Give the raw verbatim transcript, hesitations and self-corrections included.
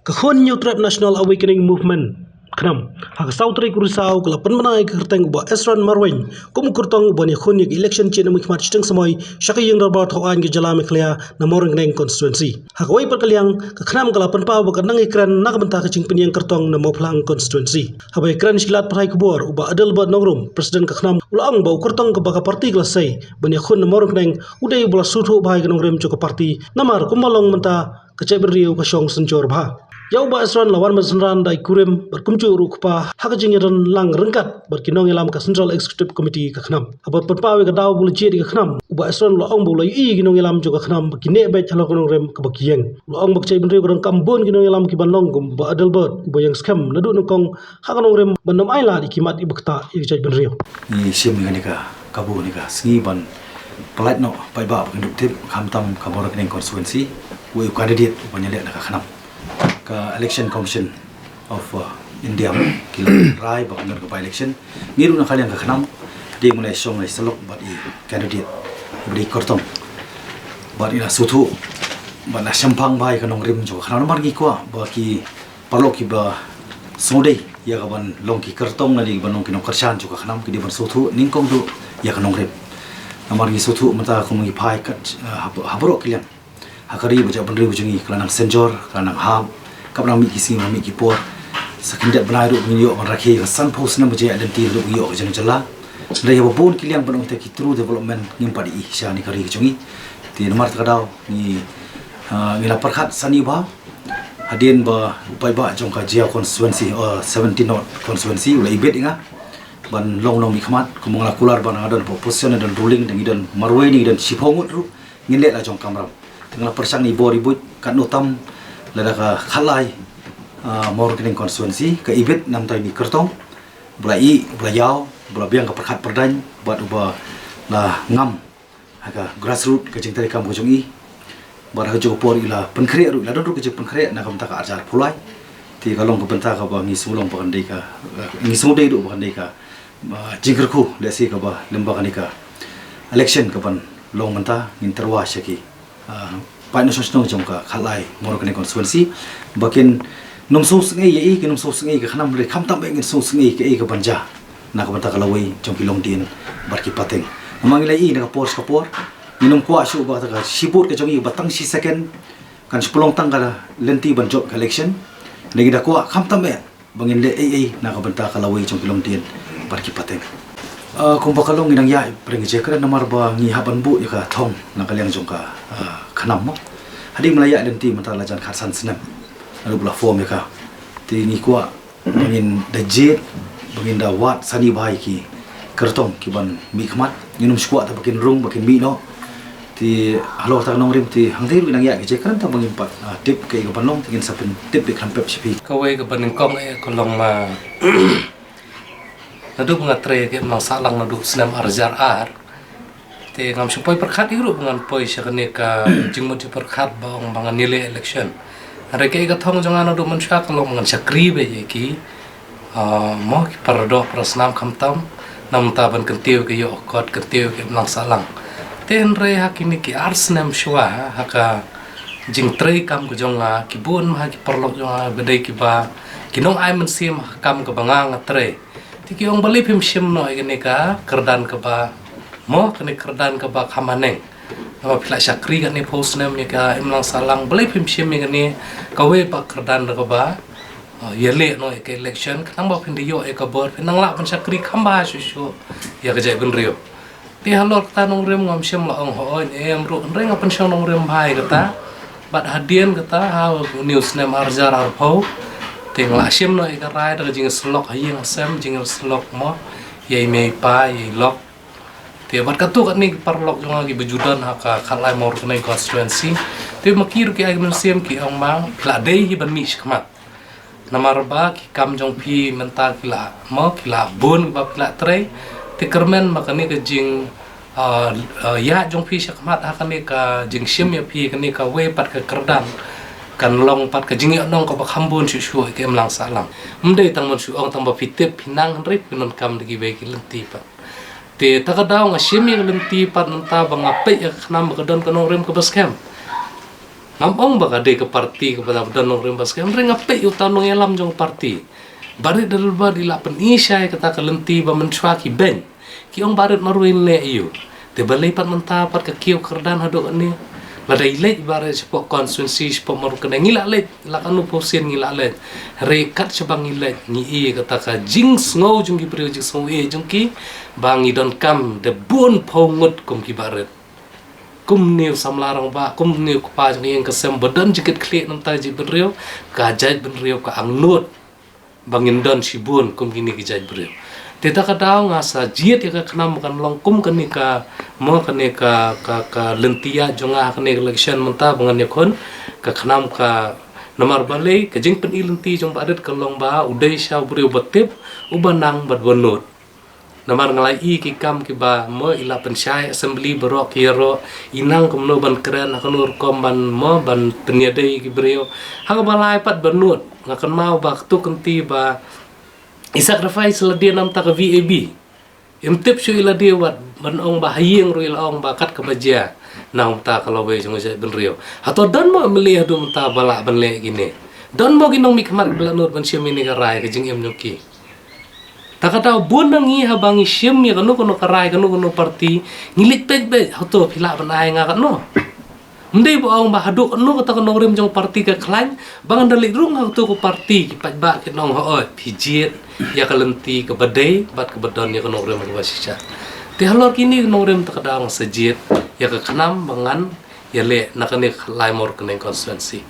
Ka Khun Hynñiewtrep National Awakening Movement, KHNAM, ha ka saw tarik u Risaw ka la pynbna ïa ka kyrteng u Bah Esron Marwein kum u kyrtong uban ïakhun ïa ka election jingmihkhmat shiteng samoi sha ka Ïing Dorbar Thawaiñ ka Jylla Meghalaya na Mawryngkneng constituency. Ha kawei pat ka liang, ka KHNAM ka la pynpaw ba ka nang ïakren na ka bynta ka jingpynïeng kyrtong na Mawphlang constituency. Haba ïakren sha ki lad pathai khubor, u Bah Adelbert Nongrum, President ka KHNAM, u la ong ba u kyrtong kaba ka party ka la sei ban ïakhun na Mawryngkneng u dei uba la sngewthuh bha ïa ka nongrim jong ka party, namar kumba long mynta ka jaitbynriew ka shong synjor bha. Ïa u Bah Esron la wan ban synran da i kurim bad kumjuh ruh u kpa ha ka jingïadon lang ryngkat bad ki nongïalam ka Central Executive Committee ka KHNAM. Haba pynpaw ïa ka daw ba u la jied ïa ka KHNAM, u Bah Esron u la ong ba u la ïohi ïa ki nongïalam jong ka KHNAM ba ki neh beit halor ka nongrim kaba ki ïeng. U la ong ba ka jaitbynriew ka donkam bun ki nongïalam kiban long kum u Bah Adelbert uba ïeng skhem naduh nyngkong ha ka nongrim ban ym ailad ïa ki mat iba ktah ïa ka jaitbynriew. Ngi shim ïa kane ka kabu kane ka sngi ban pynlait noh paidbah ba kin dup tip, khamtam ka Mawryngkneng constituency, uwei u candidate uban ïaleh na ka KHNAM. Ka Election Commission of, uh, India ki la rai ba kan don ka by election. Ngi ruh na ka liang ka KHNAM, dei ban ïa shong ïa syllok bad i candidate uba dei kyrtong, bad ngi la sngewthuh bad la shemphang bha ïa ka nongrim jong ka KHNAM, namar ngi kwah ba ki paralok kiba sngewdei ïa ka ban long ki kyrtong lane ban long ki nongkyrshan jong ka KHNAM ki dei ban sngewthuh nyngkong duh ïa ka nongrim. Namar ngi sngewthuh mynta kum ngi phai kat, eh, ha, ha baroh ki liang ha ka ri, ba jaitbynriew jong ngi ka la nang synjor, ka la nang hap, ka la nang mih ki sngi, ka la nang mih ki por. Sa khyndiat bnai ruh ngin ïoh ban rakhe ïa ka sanphew snem ka jingïaid lynti ruh, ngin ïoh ka jingïaid jylla. Hynrei haba bun ki liang ban ong te ki true development ngim pat ïohi sha kane ka ri ka jong ngi. Te namar kata ka daw ngi, ah, ngi la pyrkhat sani bha hadien ba u paidbah jong ka Jaïaw constituency, oh, seventeen North constituency u la ibit ïa nga ban long nongmihkhmat, kumba nga la kular ba nga don opposition, don ruling, ngi don marwei, ngi don shiphew ngut ruh, ngin leh la jong kamram. Te nga la pyrshang ïa i bor i buit, katno tam lada ka Khatlai, ah, Mawryngkneng constituency ka ibit namar ïa i kyrtong uba la ïeh, uba la ïaw, uba la biang ka pyrkhat pyrdaiñ bad uba la ngam ha ka grassroot ka jingtrei kam ka jong i. Bad ha kajuh ka por i la pynkhreh ruh, i la don ruh ka jingpynkhreh na ka bynta ka ar hajar arphew lai. Te ka long ka bynta kaba ngi sngewlong ba kan dei ka, eh, ngi sngewdei ruh ba kan dei ka, ah, jingkyrkhu lehse kaba lem ba kane ka election kaban long mynta ngin tyrwa sha ki, ah, paid nongshong shnong jong ka Khatlai Mawryngkneng constituency ba kin nym sngewsynei ïa i, kin nym sngewsynei ïa ka KHNAM, hynrei khamtam eh ngin sngewsynei ïa kaei kaban jia na ka bynta ka lawei jong ki longdien bad ki pateng. Namar ngi la ïohi na ka por sha ka por, ngin nym kwah shuh ba kata ka shi vote ka jong ngi ba tang shi second kan shu pynlong tang ka lynti ban jop ka election. Ngi da kwah khamtam eh ba ngin leh ei ei na ka bynta ka lawei jong ki longdien bad ki pateng. Ah, kumba ka long ngi nang ïaid pyrshah ka jingkren namar ba ngi hap ban buh ïa ka thong na ka liang jong ka, ah, KHNAM mo. Hadien ba la ïaid lynti mynta la jan khatsan snem naduh ba la form ïa ka. Te ngi kwah ba ngin da jied, ba ngin da wad sani bha ïa ki kyrtong kiban mihkhmat. Ngin ym shu kwah te ba kin rung, ba kin mih noh. Te halor kata ka nongrim te hangtei ruh ngi nang ïaid ka jingkren tang ba ngin pat, ah, tip kaei kaban long, te ngin sa pyntip ïa ka, pep sha phi. Kawei kaba nyngkong eh ka long ba naduh ba nga trei ha ka imlang sahlang naduh snem ar hajar ar, te ngam shym poi pyrkhat ïa ruh ba ngan poi sha kane ka jingmut jingpyrkhat ba ong ba ngan ïaleh election. Hynrei kaei ka thong jong nga naduh mynshuwa ka long ba ngan shakri beit ïa ki, ah, mo, ki paradoh parasnam khamtam na ka bynta ban kyntiew ïa ka ïoh ka kot, kyntiew ïa ka imlang sahlang. Te hynrei ha kine ki ar snem shuwa ha ka jingtrei kam ka jong nga, ki bun ma ha ki paralok jong nga ba dei kiba ki nongai mynsiem ha ka kam kaba nga nga trei. Te ki ong balei phim shim noh ïa kane ka kyrdan kaba, mo, kane ka kyrdan kaba kham haneng. Namar phi la shakri kane phew snem ïa ka imlang sahlang, balei phim shim ïa kane kawei pat ka kyrdan kaba, uh, ïaleh noh ïa ka election, khnang ba phin da ïoh ïa ka bor, phin nang lah ban shakri kham bha shuh shuh ïa ka jaitbynriew. Te halor kata nongrim ngam shym la ong hooid em ruh, hynrei nga pynshong nongrim bha ïa kata. Bad hadien kata ha une u snem ar hajar arphew, te nga la shim noh ïa ka rai da ka jingïasyllok ha ïing ha sem, jingïasyllok, mo, ïa i mei i pa, ïa i lok. Te bad katto katne ki paralok jong nga kiba ju don ha ka Khatlai Mawryngkneng constituency, te ma ki ruh ki ai ka mynsiem, ki ong ba phi la dei hi ban mih shakhmat. Namar ba ki kam jong phi mynta ki la, mo, ki la bun ba phi la trei. Te kyrmen ba kane ka jing, ah, ah, ïaid jong phi shakhmat ha kane ka jingshim ïa phi kane kawei pat ka kyrdan kan long pat ka jingïohnong kaba kham bun shuh shuh ïa ka imlang sahlang. Ym dei tang ban shu ong tang ba phi tip phi nang, hynrei phi pyndonkam da kiwei ki lynti pat. Te ta ka daw nga shim ïa ka lynti pat mynta ba nga peit ïa ka KHNAM ba ka don ka nongrim kaba skhem. Ngam ong ba ka dei ka parti kaba la don nongrim ba skhem, hynrei nga peit ïa uta u nongïalam jong ka parti. Barit da lubad i la pyni shai kata ka lynti ba mynshuwa ki beiñ. Ki ong barit marwei ne ïu. Te balei pat mynta pat ka kiew kyrdan haduh ne. Lada i leit barit shapoh constituency shapoh Mawryngkneng ngi la leit, la kano pawsien ngi la leit. Hynrei kat shaba ngi leit ngi i kata ka jingsngew jong ki briew, jingsngew i jong ki ba ngi donkam da bun phew ngut kum ki barit. Kumne u samla rangbah, kumne u kpa jong ïing ka sem ba don jingkitkhlieh namar ka jaitbynriew, ka jaitbynriew ka angnud ba ngin don shibun kum kine ki jaitbynriew. Te ta ka daw nga sa jied ïa ka khnam ba kan long kum kane ka, mo kane ka, ka, ka lynti ïa jong nga kane ka election mynta ba ngan ïakhun ka khnam ka, namar balei ka jingpyni lynti jong barit ka long ba u dei sha u briew ba tip, uba nang bad ba nud. Namar nga la i ki kam kiba mo i la pynshai assembly baroh ki ïaroh, i nang kumno ban kren, ha kano rukom ban mo ban pynïadei ki briew. Ha kaba lai pat ba nud, nga kynmaw ba katu kynti ba i sacrifice lade namar ka V A B. Im tip shuh i lade wat ban ong ba ha ïing ruh i la ong ba kat kaba jia. Namar ka lawei jong u jaitbynriew. Hato don mo M L A haduh mynta ba lah ban leh kine. Don mo ki nongmihkhmat ba la nud ban shim ïa kane ka rai ka jingim jong ki. Ta ka daw bun na ngi haba ngi shim ïa kano kano ka rai kano kano parti, ngi leit peit beit hato phi lah ban ai nga katno. Ym dei ba ong ba haduh kano kata ka nongrim jong parti ka khlaiñ, ba ngan da leit rung ha kato ka parti ki paidbah kin ong hooid phi jied ïa ka lynti kaba dei bad kaba don ïa ka nongrim kaba shisha. Te halor kine ki nongrim ta ka daw nga sa jied ïa ka khnam ba ngan ïaleh na kane ka Laimor Kyneng constituency.